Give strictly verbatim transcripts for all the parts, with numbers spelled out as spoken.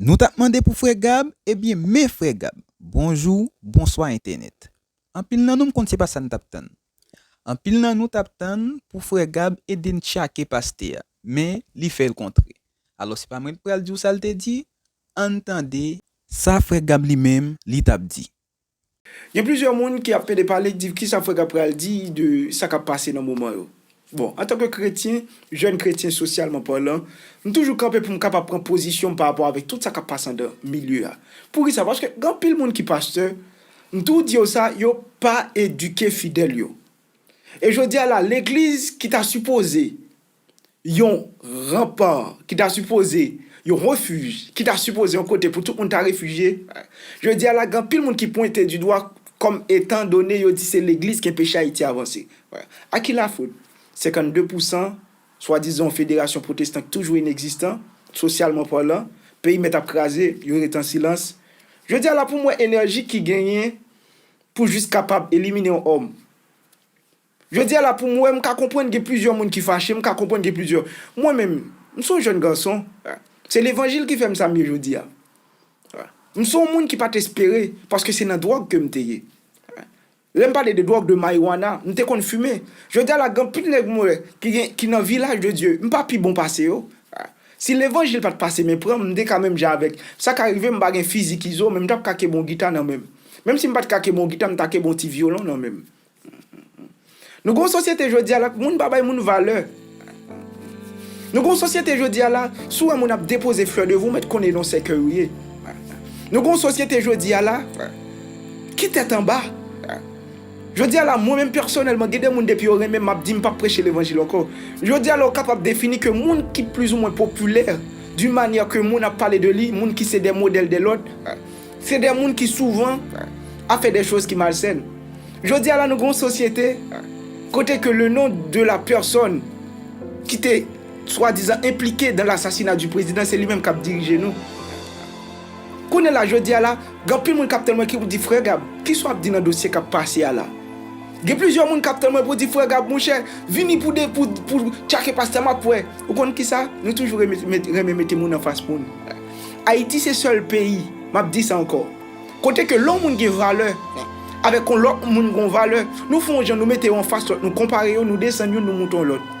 Nou t ap mande pou Frè Gab, ebyen men Frè Gab. Bonjou, bonswa entènèt. Anpil nan nou m konn se pa sa n t ap tann. Anpil nan nou t ap tann pou Frè Gab ede n tchake pastè a, men li fè l kontre. Alò se pa mwen k pral di w sa l te di, ann tande sa Frè Gab li menm li t ap di. Gen plizyè moun ki ap pede pale, k di kisa Frè Gab pral di de sa k ap pase nan moman yo. Bon, antanke kretyen, jèn kretyen sosyalman palan, m toujou kanpe pou m kapab pran pozisyon m pa rapò avèk tout sa k ap pase anndan milye a. Poukisa? Paske gen anpil moun ki pastè, m toujou di yo sa, yo pa edike fidèl yo. E jodi a la, legliz ki ta sipoze yon ranpa, ki ta sipoze yon refij, ki ta sipoze yon kote pou tout moun ta refijye, jodi a la, gen anpil moun ki pwente di dwa kòm etan done yo di se legliz ki enpeche Ayiti avanse. A ki lafot? Senkannde pousan, swadizan yon federasyon pwotestan ki toujou inegzistan, sosyalman palan, peyi mèt ap kraze, yo rete an silans. Jodi a la, pou m wè enèji ki genyen pou jis kapab elimine yon òm. Jodi a la, pou m wè, m ka konprann gen plizyè moun ki fache, m ka konprann gen plizyè. Mwen menm, m se yon jèn gason. Se levanjil ki fè m sa m ye jodi a. M se yon moun ki pa t espere, paske se nan dwòg ke m te ye. Lè m pale de dwòg, de marijuana, m te konn fimen. Jodi a la, gen anpil nèg mwen wè ki gen, ki nan vilaj de Dye. M pa pi bon pase yo. Si levanjil pa t pase men pran m, m te ka menm jan avèk. Sa ka rive m pa gen fizik Izo, men m t ap ka kenbe yon gita nan men m. Menm si m pa t ka kenbe yon gita, m ta kenbe yon ti vyolon nan men m. Nou gen yon sosyete jodi a la, moun pa bay moun valè. Nou gen yon sosyete jodi a la, si w wè moun ap depoze flè devan w, mèt konnen nan sèkèy ou ye. Nou gen yon sosyete jodi a la, ki tèt anba. Jodi a la, mwen menm pèsonèlman, gen de moun depi yo renmen m, m ap di m p ap preche levanjil ankò. Jodi a la, ou kapab defini ke moun ki plizoumwen popilè, d'une manière ke moun ap pale de li, moun ki se de modèl de lòt, se de moun ki souvan ap fè de choz ki malsèn. Jodi a la, nou gen yon sosyete kote ke le nom de la personne ki te swadizan enplike dans l'assassinat du président, se li menm k ap dirije nou. Kounye la, jodi a la, gen anpil moun k ap tann mwen ki pou di, Frè Gab, kisa w ap di nan dosye k ap pase a la? Gen plizyè moun k ap tann mwen pou di, Frè Gab, monchè, vini pou de, pou, pou tchake pastè, m ap wè. Ou konn kisa? Nou toujou renmen, renmen mete moun anfas moun. Ayiti se sèl peyi, m ap di sa ankò, kote ke lè yon moun gen valè, avèk yon lòt moun gen valè, nou fè yon jan, nou mete yo anfas lòt, nou konpare yo, nou desann youn, nou moute yon lòt.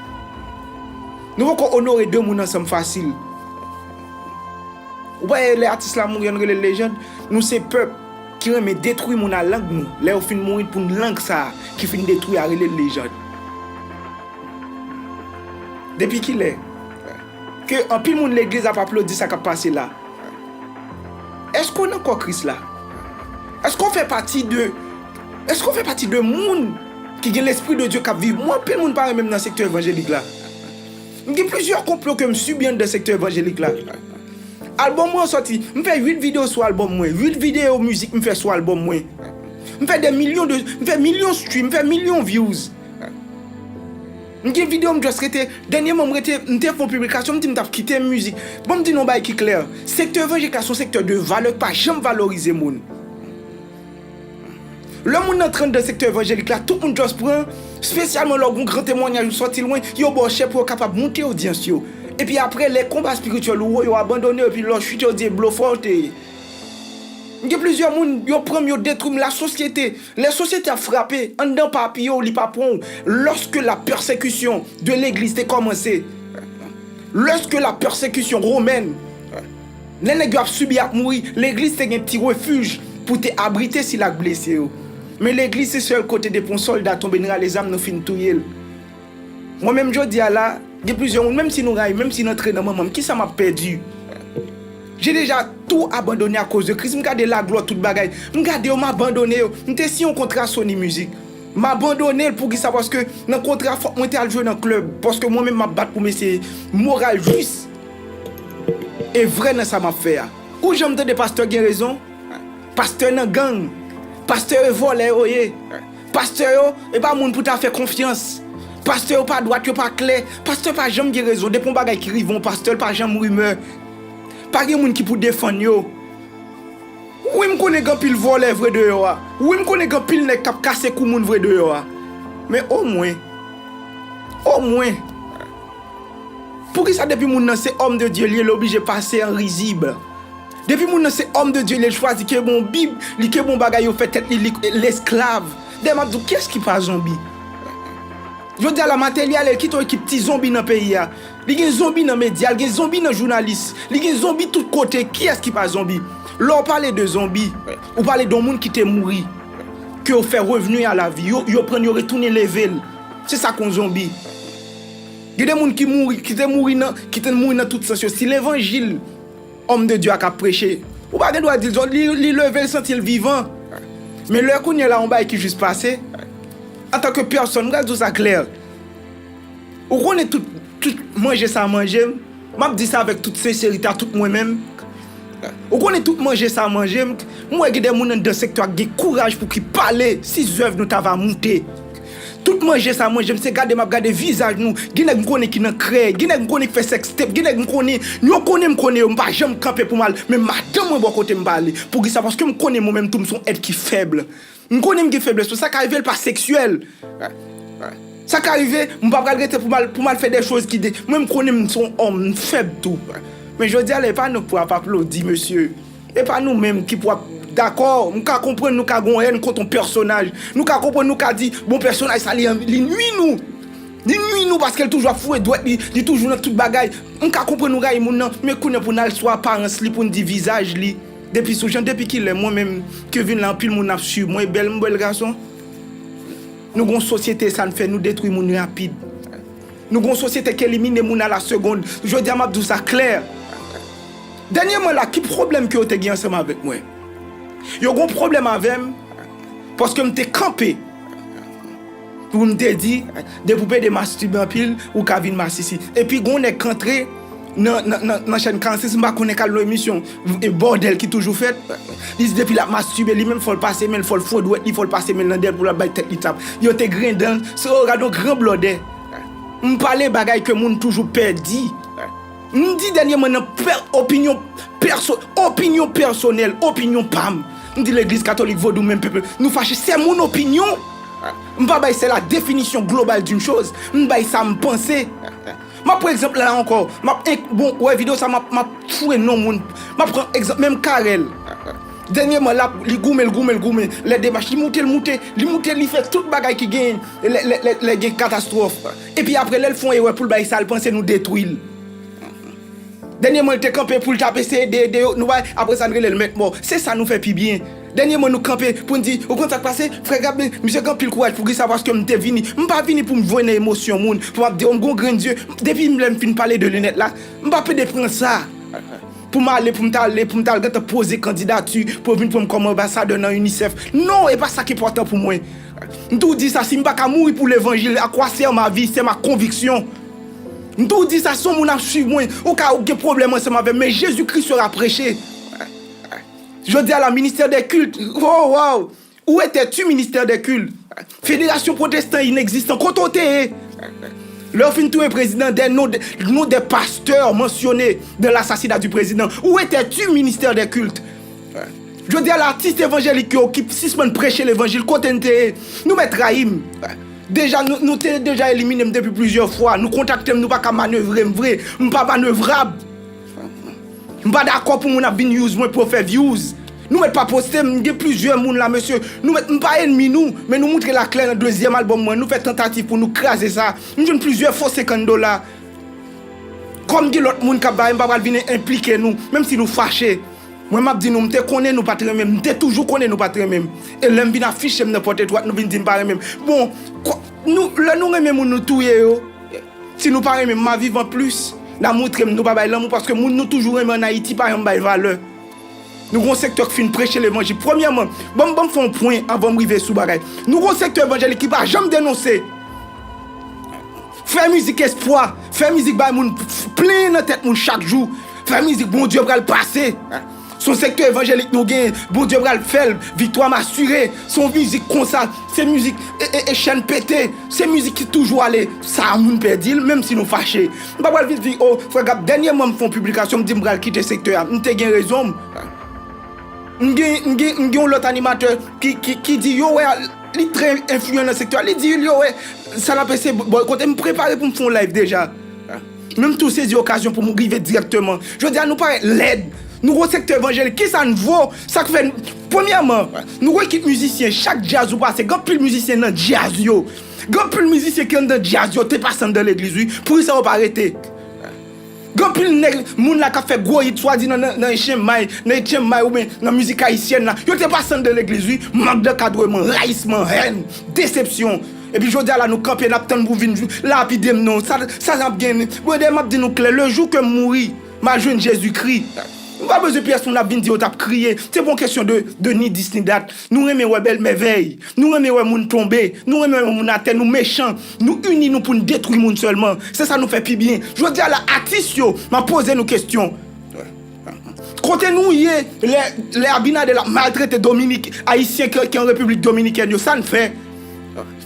Nou poko onore de moun ansanm fasil. Ou pa wè lè atis la mouri, yo rele l lejann? Nou se pèp ki renmen detwi moun a lang nou. Lè yo fin mouri pou n lang sa a ki fin detwi a rele l lejann. Depi kilè ke anpil moun legliz ap aplodi sa k ap pase la? Èske w nan kò Kris la? Èske w fè pati de, èske w fè pati de moun ki gen Lespri de Dye k ap viv? Mwen, anpil moun pa renmen m nan sektè evanjelik la. M gen plizyè konplo ke m sibi anndan sektè evanjelik la. Albòm mwen sòti, m fè uit videyo sou albòm mwen, uit videyo mizik m fè sou albòm mwen. M fè de milyon de, m fè milyon stream, m fè milyon views. M gen videyo m just rete, dènyèman m rete, m te fè yon piblikasyon, m di m t ap kite mizik. Bon, m di nou yon bagay ki klè, sektè evanjelik la se yon sektè de valè ki pa janm valorize moun. Lè moun antre anndan sektè evanjelik la, tout moun just pran, espesyalman lè w gen yon gran temwanyaj ou sòti lwen, yo ba w chè pou yo kapab moute odyans yo. Epi apre, lè konba espirityèl ou wo, yo abandone w, epi lè w chite, yo di e blofè w te ye. M gen plizyè moun, yo pran m, yo detwi m, lasosyete, lè sosyete ap frape, anndan pa apiye w, li pa pran w. Lorsque la persécution de l'église te kòmanse, lorsque la persécution romaine, lè nèg yo ap sibi, ap mouri, legliz te gen ti refij pou te abrite sila k blese yo. Men legliz se sèl kote depi yon sòlda tonbe, n rale zam, nou fin touye l. Mwen menm jodi a la, gen plizyè moun, menm si nou rayi m, menm si n antre nan manman m, kisa m ap pèdi? J'ai déjà tout abandonné à cause de Christ. M gade laglwa, tout bagay. M gade yo, m abandone yo. M te siyen yon kontra Sony Music. M abandone l. Poukisa? Paske nan kontra, fòk mwen te al jwe nan klèb. Paske mwen menm, m ap bat pou m eseye moral jis e vrè nan sa m ap fè a. Ou janm tande pastè gen rezon? Pastè nan gang. Pastè yo vòlè yo ye. Pastè yo, e pa moun pou ta fè konfyans. Pastè yo pa dwat, yo pa klè. Pastè pa janm gen rezon. Depi yon bagay ki rive yon pastè, l pa janm rimè. Pa gen moun ki pou defann yo. Wi, m konnen gen anpil vòlè vre deyò a. Wi, m konnen gen anpil nèg k ap kase kou moun vre deyò a. Men omwen, omwen, poukisa depi moun nan se homme de Dieu li ye, l oblije pase an rizib? Depi moun nan se homme de Dieu, li chwazi kenbe yon Bib, li kenbe yon bagay, yo fè tèt li, li lesklav. Dayè m ap di w, kiyès ki pa zonbi? Jodi a la, Martelly ale, li kite yon ekip ti zonbi nan peyi a. Li gen zonbi nan medya, li gen zonbi nan jounalis, li gen zonbi tout kote. Kiyès ki pa zonbi? Lè w pale de zonbi, ou pale de yon moun ki te mouri, ke yo fè revni a lavi, yo, yo pran l, yo retounen leve l. Se sa k yon zonbi. Gen de moun ki mouri, ki te mouri nan, ki te mouri nan tout sans yo. Si levanjil, homme de Dieu a k ap preche, ou pa gen dwa di l, li, li leve, l santi l vivan. Men lè kounye a la, yon bagay ki jis pase, antanke pèsòn, m pral di w sa klè. Ou konnen tout, tout manje sa manje m, m ap di sa avèk tout senserite a, tout mwen menm. Ou konnen tout manje sa manje m, m wè gen de moun anndan sektè a ki gen kouraj pou ki pale si zèv nou ta va moute. Tout manje sa manje m, se gade m ap gade vizaj nou. Gen nèg m konnen ki nan krèy, gen nèg m konnen ki fè sextape, gen nèg m konnen, yo konnen m konnen yo, m pa janm kanpe pou m al, men madanm mwen bò kote m pale. Poukisa? Paske m konnen mwen menm tou m se yon èt ki fèb. M konnen m gen feblès, sa ka rive l pa seksyèl. Sa ka rive, m pa pral rete pou m al, pou m al fè de choz ki de, mwen m konnen m se yon òm, m fèb tou. Men jodi a la, e pa nou k pou ap aplodi, mesye. E pa nou menm ki pou ap, dakò, m ka konprann nou ka gen yon èn kont yon pèsonaj. Nou ka konprann nou ka di, bon, pèsonaj sa, li, li nwi nou. Li nwi nou paske l toujou ap foure dwèt li, li toujou nan tout bagay. M ka konprann nou rayi moun nan, men kounye a pou n al sou aparans li, pou n di vizaj li. Depi sou jan, depi kilè, mwen menm, Kevin la, anpil moun ap swiv mwen, bèl, m bèl gason. Nou gon sosyete, sa n fè, nou detwi moun rapid. Nou gon sosyete k elimine moun a la segonn. Jodi a, m ap di w sa klè. Dènyèman la, ki pwoblèm ke yo te gen ansanm avèk mwen? Yo gon pwoblèm avè m, paske m te kanpe. Pou m te di, depi w pede mastibe anpil, ou ka vin masisi. Epi gon nèg k antre nan, nan, nan, nan chèn karannsis, m pa konnen k al nan emisyon, e bòdèl ki toujou fèt. Li di depi l ap mastibe, li menm fò l pase men l, fò l foure dwèt li, fò l pase men l nan dèyè l pou l ap bay tèt li tap. Yo te grenn dan, se yo gade yon gran blòdè. M pale bagay ke moun toujou pè di. M di dènyèman nan pè, opinyon pèso-, opinyon pèsonèl, opinyon pa m. M di legliz katolik, vodou, menm peple, nou fache, se moun opinyon. M pa bay sèl la definisyon global d'une chose. M bay sa m panse. M ap pran egzanp la ankò. M ap enk-, bon, ou wè videyo sa, m ap, m ap foure non moun. M ap pran egzanp, menm Carel. Dènyèman, l ap, li goumen, l goumen, l goumen. Lè demach, li moute, l moute, li moute, li fè tout bagay ki gen, lè, lè, lè, lè gen katastwòf. Epi apre, lè l fè yon erè pou l bay sa, l panse nou detwi l. Dènyèman, l te kanpe pou l t ap eseye ede, ede yo, nou bay, apre sa, n rele l mèt mò. Se sa nou fè pi byen. Dènyèman, nou kanpe pou n di, ou konn sa k pase? Frè Gab, men, misye gen anpil kouraj pou ki sa, paske m te vini. M pa vini pou m jwenn emosyon moun, pou m ap di, oh, m gon grenn zye. Depi lè m fin pale de linèt la, m pa pede pran sa. Pou m ale, pou m ta ale, pou m ta al gentan poze kandidati, pou yo vin pran m kòm anbasadè nan UNICEF. Non, e pa sa k enpòtan pou mwen. M tou di sa, si m pa ka mouri pou levanjil, à quoi sert ma vie, c'est ma conviction. M tou di sa, si yon moun ap swiv mwen, ou ka gen pwoblèm ansanm avè m, men Jezi Kris sera preche. Jodi a la, ministère des cultes, oh, wow! Où étais-tu, ministère des cultes? Fédération protestante inexistant, kote w te ye? Lè yo fin touye prezidan, des noms de, noms des pasteurs mentionnés dans l'assassinat du président. Où étais-tu, ministère des cultes? Jodi a la, atis evanjelik yo ki sispann preche levanjil, kote n te ye? Nou mèt rayi m. Deja, nou, nou te deja elimine m depi plizyè fwa. Nou kontakte m, nou pa ka manevre m vre. M pa manevrab. M pa dakò pou moun ap vin use mwen pou yo fè views. Nou mèt pa poste m, gen plizyè moun la, mesye. Nou mèt, m pa ènmi nou, men nou moutre l aklè nan dezyèm albòm mwen. Nou fè tantativ pou nou kraze sa. M jwenn plizyè fo senkant dola. Kòm gen lòt moun k ap bay, m pa pral vin enplike nou, menm si nou fache. Mwen, m ap di nou, m te konnen nou pa t renmen m, m te toujou konnen nou pa t renmen m. E lè m vin afiche m nan pòt etwat, nou vin di m pa renmen m. Bon, kwa-, nou, lè nou renmen moun, nou touye yo. Si nou pa renmen m, m a vivan plis. N a moutre m nou pa bay lanmou, paske moun nou toujou renmen ann Ayiti pa janm bay valè. Nou gon sektè k fin preche levanjil. Premyèman, ban m, ban m fè yon pwen anvan m rive sou bagay. Nou gon sektè evanjelik ki pa janm denonse. Fè mizik espwa, fè mizik bay moun, plenyen nan tèt moun chak jou. Fè mizik Bondye pral pase. Se yon sektè evanjelik nou genyen, Bondye pral fè l, viktwa m asire. Se yon mizik konsa, se mizik e, e, e chèn pete, se mizik ki toujou ale. Sa a moun pèdi l, menm si nou fache. M pa pral vin di, oh, frè Gab, dènyèman m fè yon piblikasyon, m di m pral kite sektè a. M te gen rezon m. M gen, m gen, m gen yon lòt animatè ki, ki, ki di, yo, wè, li trè enfliyan nan sektè a. Li di, yo, wè, sa n ap eseye boykote. M prepare pou m fè yon live deja. Men m tou sezi okazyon pou m rive dirèkteman. Jodi a, nou parèt lèd. Nou gon sektè evanjelik, kisa n vo? Sa k fè, premyèman, nou gon ekip mizisyen, chak djaz ou pase, gen anpil mizisyen nan djaz yo. Gen anpil mizisyen ki anndan djaz yo, te pase anndan legliz, wi. Poukisa yo pa rete? Gen anpil nèg, moun la k ap fè gwo hit, swadizan nan, nan H M I, nan H M I oubyen nan mizik ayisyèn la. Yo te pase anndan legliz, wi. Mank d'ankadreman, rayisman, hèn, desepsyon. Epi jodi a la, nou kanpe, n ap tann pou vin lapide m non. Sa, sa n ap gen. Brother, m ap di nou klè, le jou ke m mouri, m a jwenn Jezikri. Nou pa bezwen pyès moun ap vin di yo t ap kriye. Se pa yon kesyon de, de ni dis ni dat. Nou renmen wè bèl mèvèy. Nou renmen wè moun tonbe. Nou renmen wè moun atè. Nou mechan. Nou ini nou pou n detwi moun sèlman. Se sa nou fè pi byen. Jodi a la, atis yo, m ap poze nou kesyon. Kote nou ye, lè, lè Abinader ap maltrete Dominik, Ayisyen ki, ki an Repiblik Dominikèn yo, sa n fè?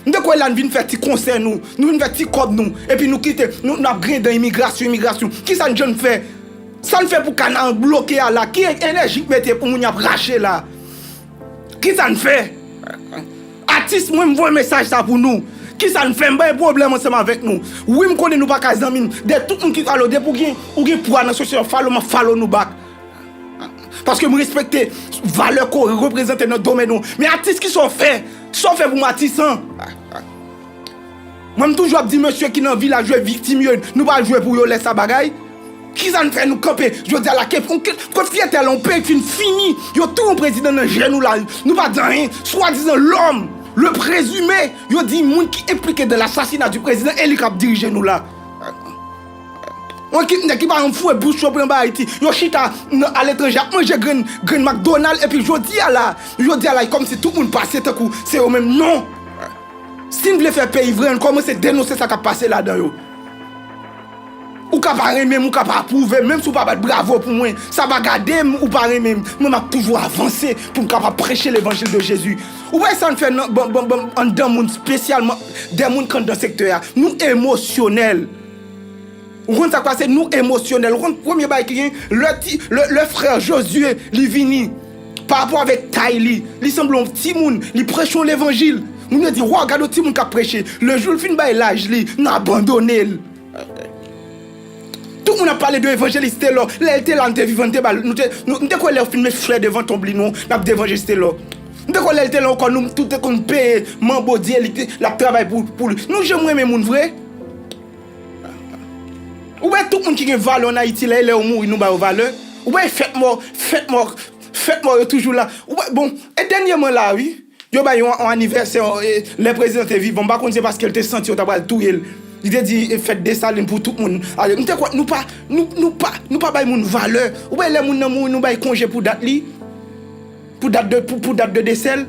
Nou te kwè la n vin fè ti konsè nou, nou vin fè ti kòb nou, epi nou kite, nou, n ap griyen dan imigrasyon, imigrasyon. Kisa n jwenn fè? Sa n fè pou Kanaran bloke a la? Ki enèji k mete pou moun y ap rache la? Kisa n fè? Atis mwen, m voye mesaj sa pou nou. Kisa n fè? M pa gen pwoblèm ansanm avèk nou. Wi, m konnen nou pa ka zanmi m. De tout moun ki follow, depi w gen, ou gen pwa nan sosyete, follow m, ap follow nou back. Paske m respekte valè ke w reprezante nan domèn ou. Men atis, kisa w fè? Sa w fè pou m atis an? Mwen, m toujou ap di mesye ki nan vilaj yo viktim yo, nou pa jwe pou yo lè sa bagay. Kisa n fè nou kanpe jodi a la? Ke, ke, ke fyète la, yon peyi k fin fini, yo touye yon prezidan nan je nou la, nou pa di anyen. Swadizan lòm, le prezime, yo di moun ki enplike dan lasasina di prezidan, e li k ap dirije nou la. Yon ekip nèg ki pa janm foure bouch yo pou yo ba Ayiti. Yo chita nan, aletranje ap manje grenn, grenn McDonald, epi jodi a la, jodi a la, e kòmsi tout moun pase tankou se yo menm. Non! Si n vle fè peyi vre, ann kòmanse denonse sa k ap pase ladan yo. Ou ka pa renmen m, ou ka pa apwouve m, menm si w pa bat bravo pou mwen, sa pa gade m, ou pa renmen m, mwen m ap toujou avanse pou m kapab preche levanjil de Jezi. Ou wè sa n fè nan, ban, ban, ban, anndan moun, espesyalman de moun k anndan sektè a. Nou emosyonèl. Ou konn sa k pase? Nou emosyonèl. Ou konn premye bagay ki gen? Lè ti, lè, lè frè Josué, li vini, pa rapò avèk tay li, li sanble yon timoun, li preche yon levanjil. Moun yo di, "Waw, gade yon timoun k ap preche." Le jou l fin bay laj li, n abandone l. Tout moun ap pale de evanjelis Telò. Lè l te la, n te vivan, n te ba l, nou te, nou, n te kwè lè yo fin met flè devan tonb li, nou, n ap di evanjelis Telò. N te kwè lè l te la ankò, nou tout te konn peye manbo di li, l ap travay pou, pou li. Nou janm renmen moun vre? Ou wè tout moun ki gen valè ann Ayiti la, e lè yo mouri, nou ba yo valè? Ou wè fèt mò, fèt mò, fèt mò yo toujou la? Ou wè, bon, e dènyèman la, wi, yo bay yon, yon anivèsè, e, lè prezidan te vivan, m pa konn se paske l te santi yo ta pral touye l. Li te di, e, fèt Desalin pou tout moun. Ale, m te kwè, nou pa, nou, nou pa, nou pa bay moun valè. Ou wè lè moun nan mouri, nou bay konje pou dat li? Pou dat de, pou, pou dat de desè l?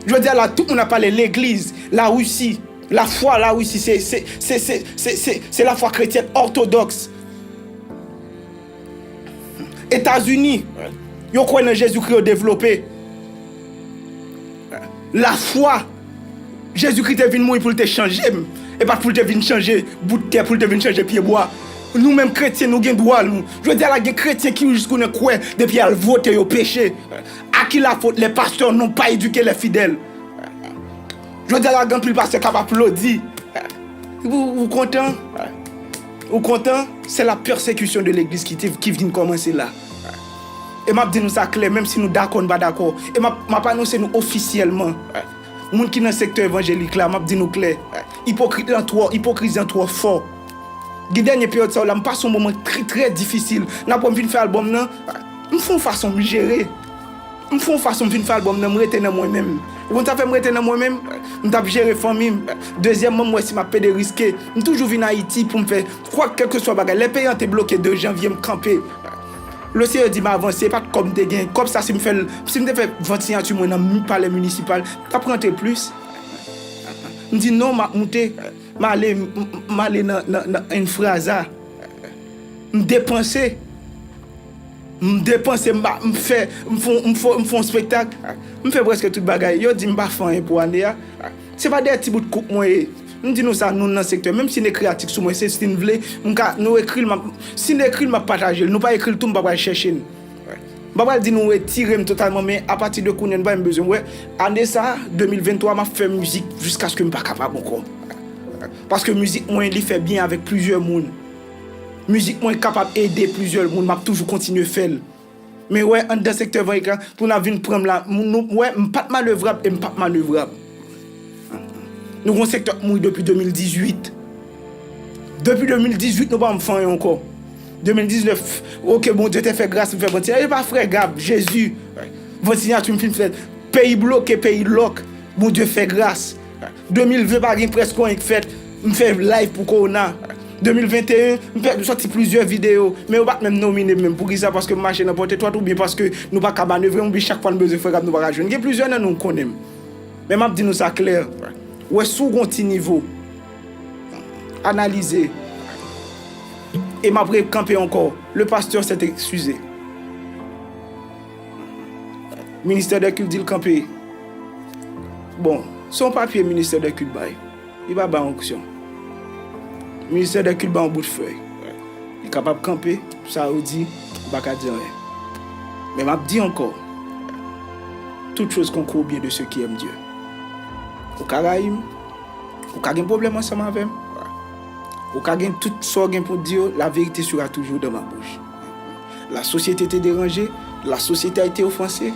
Jodi a la, tout moun ap pale legliz, Larisi. Lafwa Larisi, se, se, se, se, se, se, se lafwa kretyèn òtodòks. Etazini, yo kwè nan Jezikri, yo devlope. Lafwa, Jezikri te vin mouri pou l te chanje m. E pa pou l te vin chanje bout tè, pou l te vin chanje pyebwa. Nou menm kretyen, nou gen dwa, nou. Jodi a la, gen kretyen ki jiskounen kwè, depi y al vote, yo peche. À qui la faute? Les pasteurs n'ont pas éduqué les fidèles. Jodi a la, gen anpil pastè k ap aplodi. Ou, ou kontan? Ou kontan? Se la pèsekisyon de legliz ki te, ki vin kòmanse la. E m ap di nou sa klè, menm si nou dakò, nou pa dakò. E m ap, m ap anonse nou ofisyèlman. Moun ki nan sektè evanjelik la, m ap di nou klè. Ipokrit lan twò, ipokrizi an twò fò. Gen dènye peryòd sa yo la, m pase yon moman trè, trè difisil. N ap wè m fin fè albòm nan, m fè yon fason m jere. M fè yon fason m fin fè albòm nan, m rete nan mwen menm. Ou konn sa fè m rete nan mwen menm? M t ap jere fanmi m. Dezyèmman, m wè si m ap pede riske. M toujou vin Ayiti pou m fè, kwak, kèlkeswa bagay. Lè peyi an te bloke de janvye, m kanpe. Le Seyè di m avanse, e pa t kòb m te gen. Kòb sa, si m fè l, si m te fè vant siyati mwen nan mi-, palè minisipal, m t ap rantre plis. M di non, m ap moute. M ale, m, m, m ale nan, nan, nan Infraza. M depanse. M depanse, m ba, m fè, m fè, m fè, m fè yon spektak. M fè prèske tout bagay. Yo di m pa fè anyen pou ane a. Se pa dèyè ti bout koup mwen ye. M di nou sa, nou nan sektè. Menm si n ekri atik sou mwen, se si n vle, m ka, nou ekri l, m ap, si n ekri l, m ap pataje l. Nou pa ekri l tou, m pa pral chèche n. M pa pral di nou retire m totalman, men apati de kounye a, nou pa menm bezwen m. Wè, ane sa, de mil venntwa, m ap fè mizik jiskaske m pa kapab ankò. Paske mizik mwen, li fè byen avèk plizyè moun. Mizik mwen kapab ede plizyè moun, m ap toujou kontinye fè l. Men wè, anndan sektè evanjelik la, pou n ap vin pran m la, nou wè, m pa t manevrab e m p ap manevrab. Nou gon sektè k mouri depi de mil dizuit. Depi de mil dizuit, nou pa janm fè anyen ankò. De mil diznèf, oke, Bondye te fè gras, m fè vantilatè. E pa frè Gab, Jezi, vantilatè m fin fèt. Peyi bloke, peyi lòk, Bondye fè gras. De mil ven pa gen prèske anyen k fèt. M fè live pou kowona. De mil venteyen, m fè, m sòti plizyè videyo, men yo pa t menm nomine m menm. Poukisa? Paske m mache nan pòt etwat oubyen paske nou pa ka manevre, oubyen chak fwa n bezwen frè Gab, nou pa ka jwenn. Gen plizyè nan nou k konnen m. Men m ap di nou sa klè. Wè, si w gon ti nivo, analize. E m ap rekanpe ankò. Le pasteur s'est excusé. Ministè dè kilt di l kanpe. Bon, se yon papye ministè dè kilt bay. Li pa bay onksyon. Ministè dè kilt bay yon bout fèy. Li kapab kanpe, sa yo di, ou pa ka di anyen. Men m ap di ankò, toutes choses concourent au bien de ceux qui aiment Dieu. Ou ka rayi m, ou ka gen pwoblèm ansanm avè m, ou ka gen tout sa w gen pou w di yo, la vérité sera toujours dans ma bouche. La société te deranje, la société a été offensée.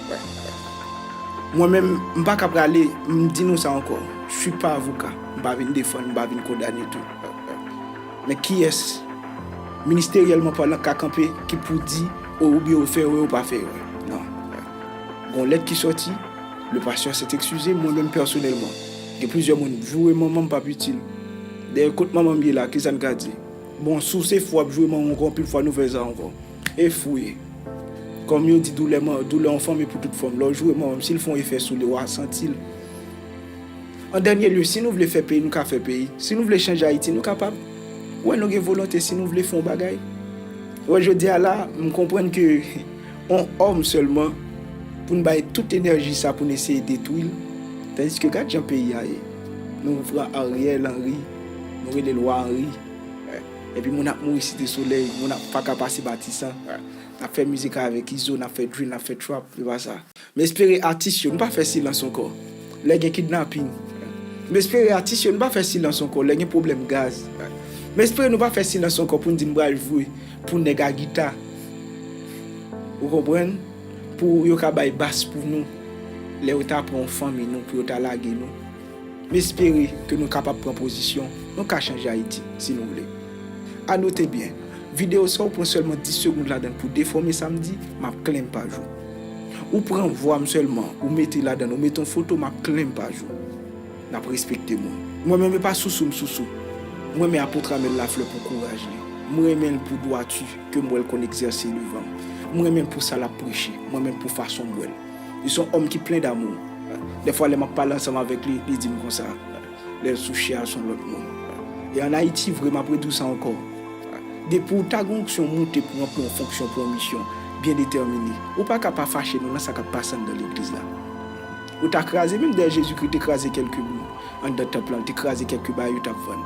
Mwen menm, m pa ka prale, m di nou sa ankò, je suis pas avocat, m pa vin defann, m pa vin kondane tou. Men kiyès, ministeryèlman palan, ka kanpe, ki pou di, o, oubyen ou fè, wi, ou pa fè, wi? Non. Gon lèt ki sòti, le pasteur s'est excusé, mwen menm pèsonèlman. Gen plizyè moun, joure manman m p ap itil. Dayè, kot manman m ye la, kisa n ka di? Bon, si w se fou w ap joure manman w ankò, anpil fwa nou fè sa ankò. E fou ye. Kòm yo di, doulè man-, doulè yon fanm e pou tout fanm. Lè w joure manman m, si l fè yon efè sou li, w a santi l. An dènye lye, si nou vle fè peyi, nou ka fè peyi. Si nou vle chanje Ayiti, nou kapab. Wè, nou gen volonte, si nou vle fè yon bagay. Wè, jodi a la, m konprann ke on òm sèlman, pou n bay tout enèji sa pou n eseye detwi l. Tandiske gad jan peyi a ye. Nou pran Ariel Henry, nou rele l Wa Henry. Epi moun ap mouri Site Solèy, moun ap pa ka pase Matisan. N ap fè mizik avèk Izo, n ap fè drill, n ap fè trap, e pa sa. M espere atis yo, nou pa fè silans ankò lè gen kidnaping. M espere atis yo, nou pa fè silans ankò lè gen pwoblèm gaz. M espere nou pa fè silans ankò pou n di n pral jwe pou nèg a gita. Ou konprann? Pou yo ka bay bas pou nou. Lè yo ta pran fanmi nou, pou yo ta lage nou. M espere ke nou kapab pran pozisyon. Nou ka chanje Ayiti, si nou vle. A note byen, videyo sa ou pran sèlman dis segonn ladan l pou defòme sa m di, m ap claim pa jou. Ou pran vwa m sèlman, ou mete ladan l, ou mete yon foto, m ap claim pa jou. N ap respekte moun. Mwen menm, e pa sousou m sousou. M renmen Apot Amel Laflè pou kouraj li. M renmen l pou dwati ke m wè l konn egzèse devan m. M renmen l pou sa l ap preche. M renmen l pou fason m wè l. Li se yon òm ki plen damou. Dèfwa, lè m ap pale ansanm avèk li, li di m konsa, lè l sou chè a, se yon lòt moun. E ann Ayiti vre, m ap redi w sa ankò. Depi w ta gen onksyon moute pou ranpli yon fonksyon, pou yon misyon byen detèmine, ou pa ka pa fache non nan sa k ap pase anndan legliz la. Ou ta kraze, menm dèyè Jezikri te kraze kèlke moun anndan tanp lan, li te kraze kèlke bagay yo t ap vann.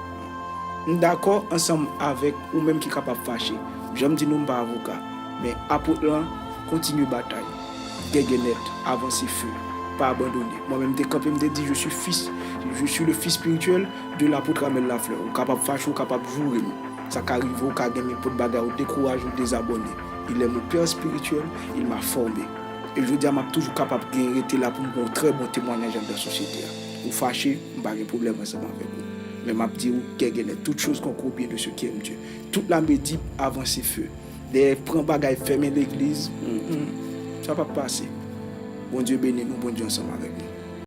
M dakò ansanm avèk ou menm ki kapab fache. Jan m di nou, m pa avoka. Men apot lan, kontinye batay. Gègè nèt, avanse feu, pa abandone. Mwen menm m te kanpe, m te di, je suis fils, je suis le fils spirituel de l'apôtre Amel Lafleur. Ou kapab fache, ou kapab joure m. Sa ka rive, ou ka gen nenpòt bagay, ou dekouraje, ou dezabòne. Il est mon père spirituel, il m'a formé. E jodi a, m ap toujou kapab gen rete la pou m gen yon trè bon temwayaj anndan sosyete a. Ou fache, m pa gen pwoblèm ansanm avèk ou. Men m ap di ou, gègè nèt, toutes choses concourent au bien de ceux qui aiment Dieu. Tout l'armée dit, avanse feu. Dèyè pran bagay, fèmen legliz, mm, mm, sa p ap pase. Bondye beni nou, Bondye ansanm avèk nou.